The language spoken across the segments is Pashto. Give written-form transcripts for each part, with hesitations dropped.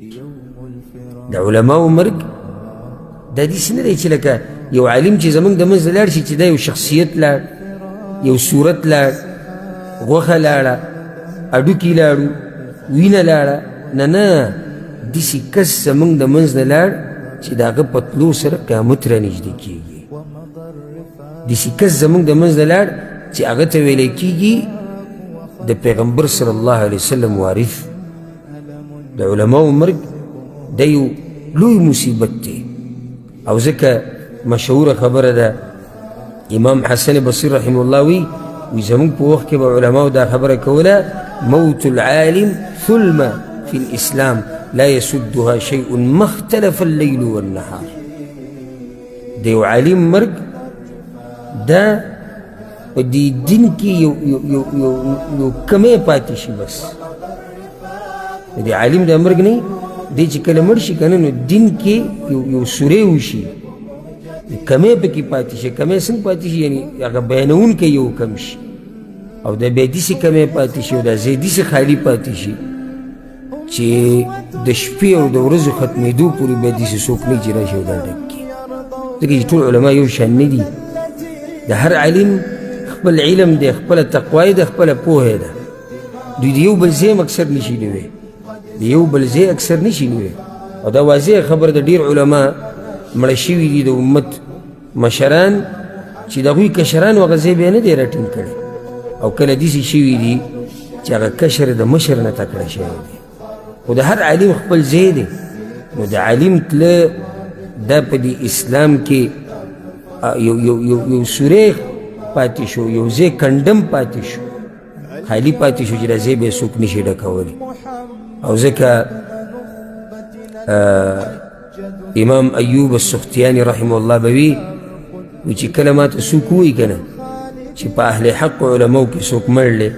د علماو مرګ دا داسې نه دی چې لکه یو عالم چې زمونږ د منځ لاړ شي چې دا یو شخصیت لاړ، یو صورت لاړ، غوښه لاړه، هډوکي لاړو، وینه لاړه. نه نه، داسې کس زمونږ د منځ نه لاړ چې د هغه په تلو سره قیامت رانږدې کېږي. داسې کس زمونږ د منځ نه لاړ چې هغه ته ویلی کېږي د پیغمبر صلی الله علیه وسلم وارث. د علماو مرګ د یو لوی مصیبت دی. او ځکه مشهوره خبره ده، امام حسن بصري رحمه الله وی وی زموږ په وخت کې به علماو دا خبره کوله، موت العالم ثلمه في الإسلام لا يسدها شيء ما اختلف الليل والنهار. د یو عالم مرګ دا په دې دین کې یو یو یو یو یو کمی پاتې شي بس. د دې عالم د مرګ نه دی چې کله مړ شي که نه، نو دین کې یو یو سوری وشي، کمی پکې پاتې شي. کمی څنګه پاتې شي؟ یعنې هغه بیانوونکی یو کم شي، او د بیا داسې کمی پاتې شي، او دا ځای داسې خالي پاتې شي چې د شپې او د ورځو ختمېدو پورې بیا داسې څوک نه چې راشي او دا ډک کړي. ځکه چې ټول علما یو شان نه دي. د هر عالم خپل علم دی، خپله تقوا یې ده، خپله پوهه ده. دوی د یو بل ځای هم اکثر نشي نیوی، د یو بل ځای اکثر نشي نیوی. او دا واضح خبره ده، ډېر علما مړه شوي دي، د امت مشران چې د هغوی کشرانو هغه ځای بیا نه دی راټینګ کړی. او کله داسې شوي دي چې هغه کشر د مشر نه تکړه شوی دی. خو د هر عالم خپل ځای دی. نو د عالم تله دا په دې اسلام کې یو یو یو یو سوری پاتې شو، یو ځای کنډم پاتې شو، خالی پاتې شو چې دا ځای بیا څوک نشي ډکولی. او ځکه امام ایوب السختیاني رحمه الله به وي چې کله ما ته څوک ووایي که نه چې په اهل حق علماو کې څوک مړ دی،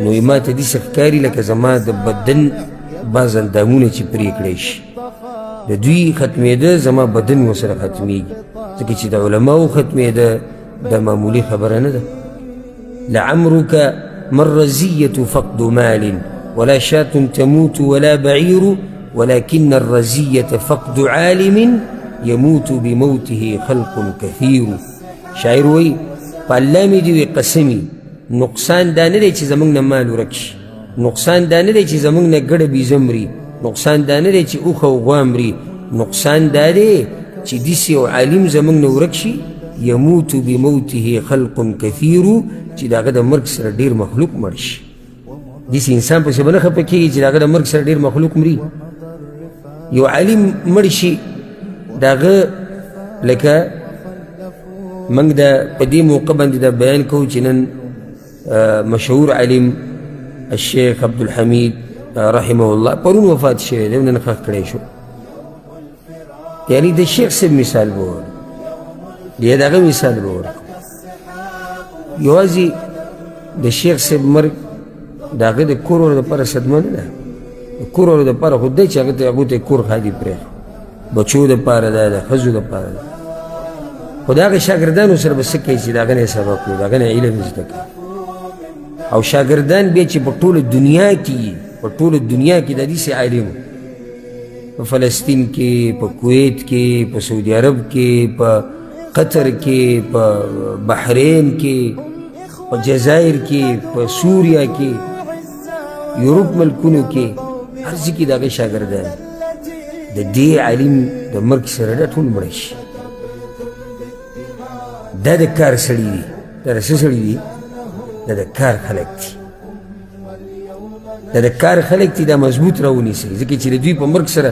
نو ما ته داسې ښکاري لکه زما د بدن بعض اندامونه چې پرې کړی شي. د دوی ختمېده زما بدن ورسره ختمېږي، ځکه چې د علماو ختمېده دا معمولي خبره نه ده. لعمرك ما الرزية فقد مال ولا شاة تموت ولا بعير، ولكن الرزية فقد عالم يموت بموته خلق كثير. شاعر وی په الله مې دې وي قسمي، نقصان دا نه دی چې زموږ نه مال ورک شي، نقصان دا نه دی چې زموږ نه ګړه بیزه مري، نقصان دا نه دی چې اوښه او غوا مري، نقصان دا دی چې داسې یو عالم زموږ نه ورک شي، یموت بموته خلق کثیر، چې د هغه د مرګ سره ډېر مخلوق مړ شي. داسې انسان پسې به نه خفه کېږي چې د هغه د مرګ سره ډېر مخلوق مري. یو عالم مړ شي، د هغه لکه موږ د په دې موقع باندې دا بیان کوو چې نن مشهور عالم الشیخ عبدالحمید رحمه الله پرون وفات شوی دی، نن ښخ کړی شو. یعنی د شیخ صاحب مثال به ورکړو، یا د هغه مثال به ورکړو. یوازې د شیخ صاحب مرګ د هغه د کور ورو دپاره صدمه نه ده، د کور ورو دپاره خو دی چې هغه ته هغو ته کور خالي پرېښود، بچو دپاره ده، د ښځو دپاره ده. خو د هغه شاګردانو سره به څه کوي چې د هغه نه یې سبق وي، د هغه نه علم زده کوي. او شاګردان بیا چې په ټوله دنیا کې، په ټوله دنیا کې د داسې عالم په فلسطین کې، په کویت کې، په سعودي عرب کې، په قطر کې، په بحرین کې، په جزایر کې، په سوریا کې، یورپ ملکونو کې، هر ځای کې د هغې شاګردان د دې عالم د مرګ سره دا ټول مړه شي. دا د کار سړي دي، دا د څه سړي دي؟ دا د کار خلک دي، دا د کار خلک دي. دا مضبوط راونیسي، ځکه چې د دوی په مرګ سره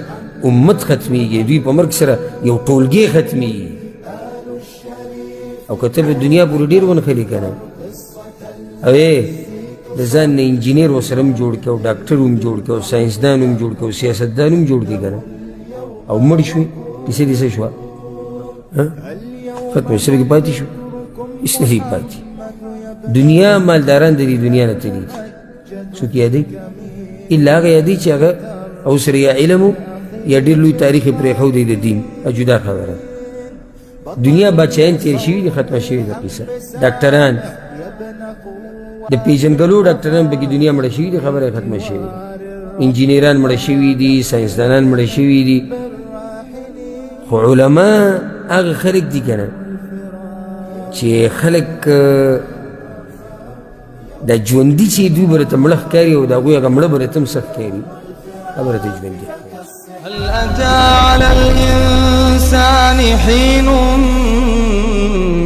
امت ختمیږي، دوی په مرګ سره یو ټولګی ختمیږي. او که ته په دنیا پورې ډېر ونښلې که نه، او د ځان نه انجینر ورسره هم جوړ کړي، او ډاکټر هم جوړ کړي، او ساینسدان هم جوړ کړي، او سیاستدان هم جوړ کړي که نه، او مړ شوې، کیسه دې څه شوه؟ ختمه شوه، کې پاتې شو؟ هېڅ نه دي پاتې. دنیا مالداران د دې دنیا نه تللي دي، څوک یادوي؟ الا هغه یادوي چې هغه او سره یا علم یا ډېر لوی تاریخ یې پرېښودی د دین، جدا خبره. دنیا بچیان تیر شوي دي، ختمه شوې ده قصه. ډاکټران د پیژندګلو ډاکټران پکې دنیا مړه شوي دي، خبره یې ختمه شوې ده. انجینران مړه شوي دي، ساینسدانان مړه شوي دي، خو علما هغه خلک دي که نه چې خلک دا ژوندي چې دوی به راته مړه ښکاري او د هغوی هغه مړه به راته هم څه ښکاري، هغه به راته ژوندي ښکاري. هل أتى على الإنسان حين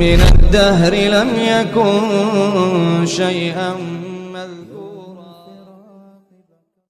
من الدهر لم يكن شيئا مذكورا.